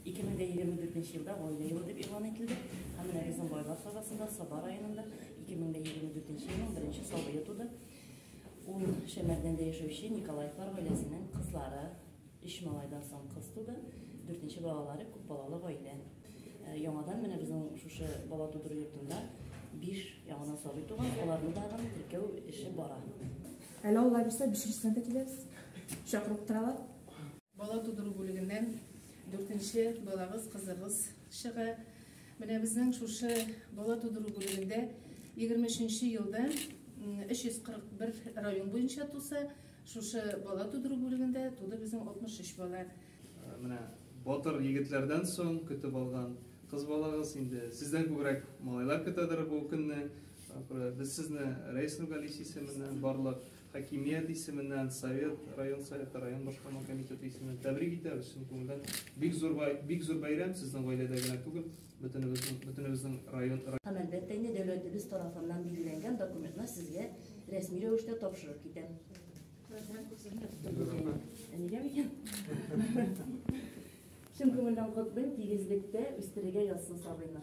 2024 елда гаилә елы дип игълан ителде. Һәм менә безнең Байлар Сабасында, Саба районында 2024 елның беренче сабые туды. Ул Шәмәрдәндә яшәүче Николаевлар гаиләсенең кызлары. Өч малайдан соң кыз туды. Дүртенче балалары күп балалы гаилә. Яңадан менә безнең шушы бала тудыру йортында биш яңадан сабый туган, аларны тагын теркәү эше бара. Әле Алла бирсә, бишенчесенә дә киләбез. Чакырып торалар. Бала тудыру бүлегеннән дүртенче балагыз, кызыгыз чыга. Менә безнең шушы бала тудыру бүлегендә 23 елда 341 район буенча туса, шушы бала тудыру бүлегендә туды безнең 63 бала. Менә батыр егетләрдән соң көтеп алган кыз балагыз инде сездән күбрәк малайлар көтәдер бу көнне. Без сезне Рәис Нургалиевич исеменнән, барлык хакимият исеменнән, совет, район советы, район башкарма комитеты исеменнән тәбрик итәбез чын күңелдән. Бик зур бик зур бәйрәм сезнең гаиләдә генә түгел, бөтенебезнең бөтенебезнең район Һәм әлбәттә инде дәүләтебез тарафыннан билгеләнгән документны сезгә рәсми рәвештә тапшырып китәм. Әнигә микән? Чын күңелдән котлыйм, тигезлектә үстерергә язсын сабыйны.